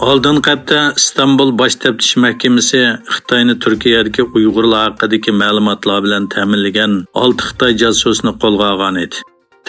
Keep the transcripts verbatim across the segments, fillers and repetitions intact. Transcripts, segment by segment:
ئالدىنقى ھەپتە ئىستانبۇل باش تەپتىش مەھكىمىسى خىتاينى تۈركىيەدىكى ئۇيغۇرلار ھەققىدىكى مەلۇماتلار بىلەن تەمىنلىگەن ئالتە خىتاي جاسۇسىنى قولغا ئالغان ئىدى.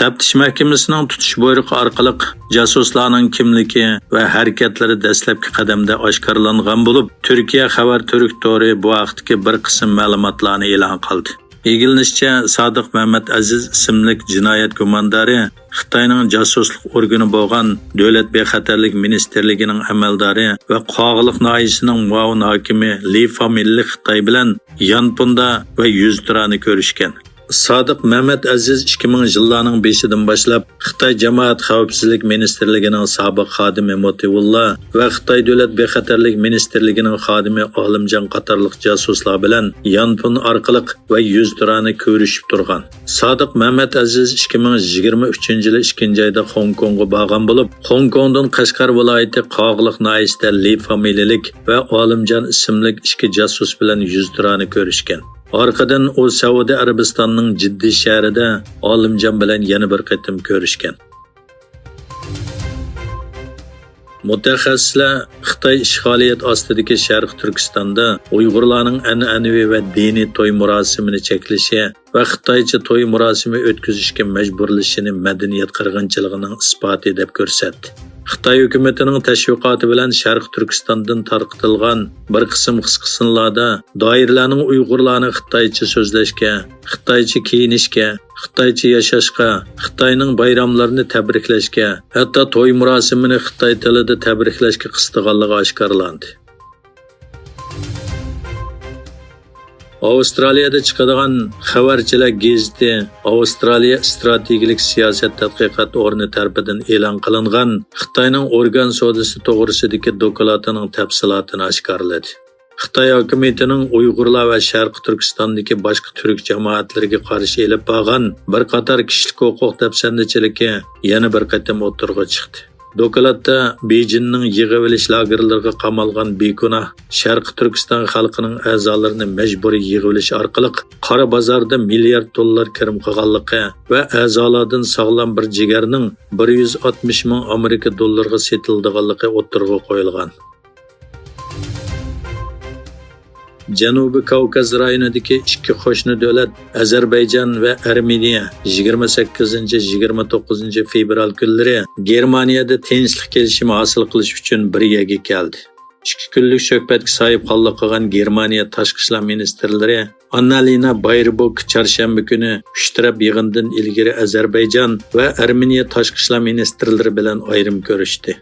تەپتىش مەھكىمىسىنىڭ تۇتۇش بۇيرۇقى ئارقىلىق جاسۇسلارنىڭ كىملىكى ۋە ھەرىكەتلىرى دەسلەپكى قەدەمدە ئاشكارىلانغان بولۇپ، تۈركىيە خەۋەر تۈرك تورى بۇ ھەقتىكى بىر قىسىم مەلۇماتلارنى ئېلان قىلدى. ئىگىلىنىشىچە، سادىق مەمەت ئەزىز ئىسىملىك جىنايەت گۇماندارى خىتاينىڭ جاسۇسلۇق ئورگىنى بولغان دۆلەت بىخەتەرلىك مىنىستىرلىكىنىڭ ئەمەلدارى ۋە قاغىلىق ناھىيەسىنىڭ مۇئاۋىن ھاكىمى لى فامىلىلىك خىتاي بىلەن يانپوندا ۋە يۈزتۇرانە كۆرۈشكەن. سادىق مەمەت ئەزىز ئىككى مىڭىنچى يىللارنىڭ بېشىدىن باشلاپ خىتاي جامائەت خەۋپسىزلىك مىنىستىرلىكىنىڭ سابىق خادىمى مۇتىۋۇللا ۋە خىتاي دۆلەت بىخەتەرلىك مىنىستىرلىكىنىڭ خادىمى ئالىمجان قاتارلىق جاسۇسلار بىلەن يانپون ئارقىلىق ۋە يۈزتۇرانە كۆرۈشۈپ تۇرغان. سادىق مەمەت ئەزىز ئىككى مىڭ يىگىرمە ئۈچىنچى يىلى ئىككىنچى ئايدا خوڭكوڭغا بارغان بولۇپ، خوڭكوڭدىن قەشقەر ۋىلايىتى قاغىلىق ناھىيەسىدە لى فامىلىلىك ۋە ئالىمجان ئىسىملىك ئىككى جاسۇس بىلەن يۈزتۇرانە كۆرۈشكەن. ئارقىدىن ئۇ سەئۇدى ئەرەبىستاننىڭ جىددە شەھىرىدە ئالىمجان بىلەن يەنە بىر قېتىم كۆرۈشكەن. مۇتەخەسسىسلەر خىتاي ئىشغالىيەت ئاستىدىكى شەرقىي تۈركىستاندا ئۇيغۇرلارنىڭ ئەنئەنىۋى ۋە دىنىي توي مۇراسىمىنى چەكلىشى ۋە خىتايچە توي مۇراسىمى ئۆتكۈزۈشكە مەجبۇرلىشىنى مەدەنىيەت قىرغىنچىلىقىنىڭ ئىسپاتى دەپ كۆرسەتتى. خىتاي ھۆكۈمىتىنىڭ تەشۋىقاتى بىلەن شەرقىي تۈركىستاندىن تارقىتىلغان بىر قىسىم قىسقا سىنلاردا دائىرىلەرنىڭ ئۇيغۇرلارنى خىتايچە سۆزلەشكە، خىتايچە كىيىنىشكە، خىتايچە ياشاشقا، خىتاينىڭ بايراملىرىنى تەبرىكلەشكە، ھەتتا توي مۇراسىمىنى خىتاي تىلىدا تەبرىكلەشكە قىستىغانلىقى ئاشكارىلاندى. ئاۋسترالىيەدە چىقىدىغان خەۋەرچىلەر گېزىتى ئاۋسترالىيە ئىستراتېگىيەلىك سىياسەت تەتقىقات ئورنى تەرىپىدىن ئېلان قىلىنغان خىتاينىڭ ئورگان سودىسى توغرىسىدىكى دوكلاتىنىڭ تەپسىلاتىنى ئاشكارىلىدى. خىتاي ھاكىمىيىتىنىڭ ئۇيغۇرلار ۋە شەرقىي تۈركىستاندىكى باشقا تۈرك جامائەتلىرىگە قارشى ئېلىپ بارغان بىر قاتار كىشىلىك ھوقۇق دەپسەندىچىلىكى يەنە بىر قېتىم ئوتتۇرىغا چىقتى. دوكلاتتا بېيجىننىڭ يىغىۋېلىش لاگېرلىرىغا قامالغان بىگۇناھ شەرقىي تۈركىستان خەلقىنىڭ ئەزالىرىنى مەجبۇرىي يىغىۋېلىش ئارقىلىق قارا بازاردا مىليارد دوللار كىرىم قىلغانلىقى ۋە ئەزالاردىن ساغلام بىر جىگەرنىڭ بىر يۈز ئاتمىش مىڭ ئامېرىكا دوللىرىغا سېتىلىدىغانلىقى ئوتتۇرىغا قويۇلغان. جەنۇبىي كاۋكاز رايونىدىكى ئىككى قوشنا دۆلەت ئەزەربەيجان ۋە ئەرمېنىيە يىگىرمە سەككىزىنچى، يىگىرمە توققۇزىنچى فېۋرال كۈنلىرى گېرمانىيەدە تىنچلىق كېلىشىمى ھاسىل قىلىش ئۈچۈن بىر يەرگە كەلدى. ئىككى كۈنلۈك سۆھبەتكە ساھىبخانلىق قىلغان گېرمانىيە تاشقى ئىشلار مىنىستىرلىرى ئاننالىنا بايربوك چارشەنبە كۈنى ئۈچ تەرەپ يىغىندىن ئىلگىرى ئەزەربەيجان ۋە ئەرمېنىيە تاشقى ئىشلار مىنىستىرلىرى بىلەن ئايرىم كۆرۈشتى.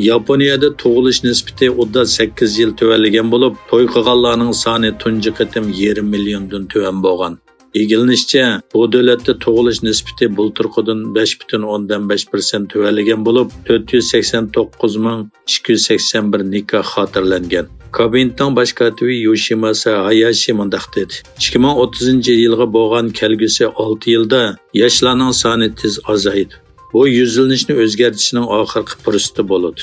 ياپونىيەدە تۇغۇلۇش نىسبىتى ئۇدا سەككىز يىل تۆۋەنلىگەن بولۇپ، توي قىلغانلارنىڭ سانى تۇنجى قېتىم يېرىم مىليوندىن تۆۋەن بولغان. ئىگىلىنىشىچە، بۇ دۆلەتتە تۇغۇلۇش نىسبىتى بۇلتۇرقىدىن بەش پۈتۈن ئوندىن بەش پىرسەنت تۆۋەنلىگەن بولۇپ، تۆت يۈز سەكسەن توققۇز مىڭ ئىككى يۈز سەكسەن بىر نىكاھ خاتىرىلەنگەن. كابىنېتنىڭ باش كاتىپى يوشىماسا ھاياشى مۇنداق دېدى: «ئىككى مىڭ ئوتتۇزىنچى يىلغا بولغان كەلگۈسى ئالتە يىلدا ياشلارنىڭ سانى تېز ئازايدۇ. بۇ يۈزلىنىشنى ئۆزگەرتىشنىڭ ئاخىرقى پۇرسىتى بولىدۇ.»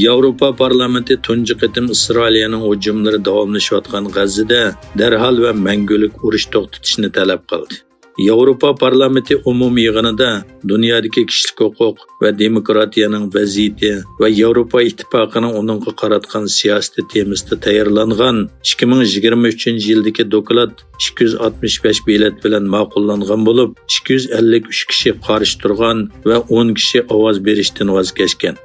ياۋروپا پارلامېنتى تۇنجى قېتىم ئىسرائىلىيەنىڭ ھۇجۇملىرى داۋاملىشىۋاتقان غەززىدە دەرھال ۋە مەڭگۈلۈك ئۇرۇش توختىتىشنى تەلەپ قىلدى. ياۋروپا پارلامېنتى ئومۇمىي يىغىنىدا دۇنيادىكى كىشىلىك ھوقۇق ۋە دېموكراتىيەنىڭ ۋەزىيىتى ۋە ياۋروپا ئىتتىپاقىنىڭ ئۇنىڭغا قاراتقان سىياسىتى تېمىسىدا تەييارلانغان ئىككى مىڭ يىگىرمە ئۈچىنچى يىلدىكى دوكلات ئىككى يۈز ئاتمىش بەش بېلەت بىلەن ماقۇللانغان بولۇپ، ئىككى يۈز ئەللىك ئۈچ كىشى قارشى تۇرغان ۋە ئون كىشى ئاۋاز بېرىشتىن ۋاز كەچكەن.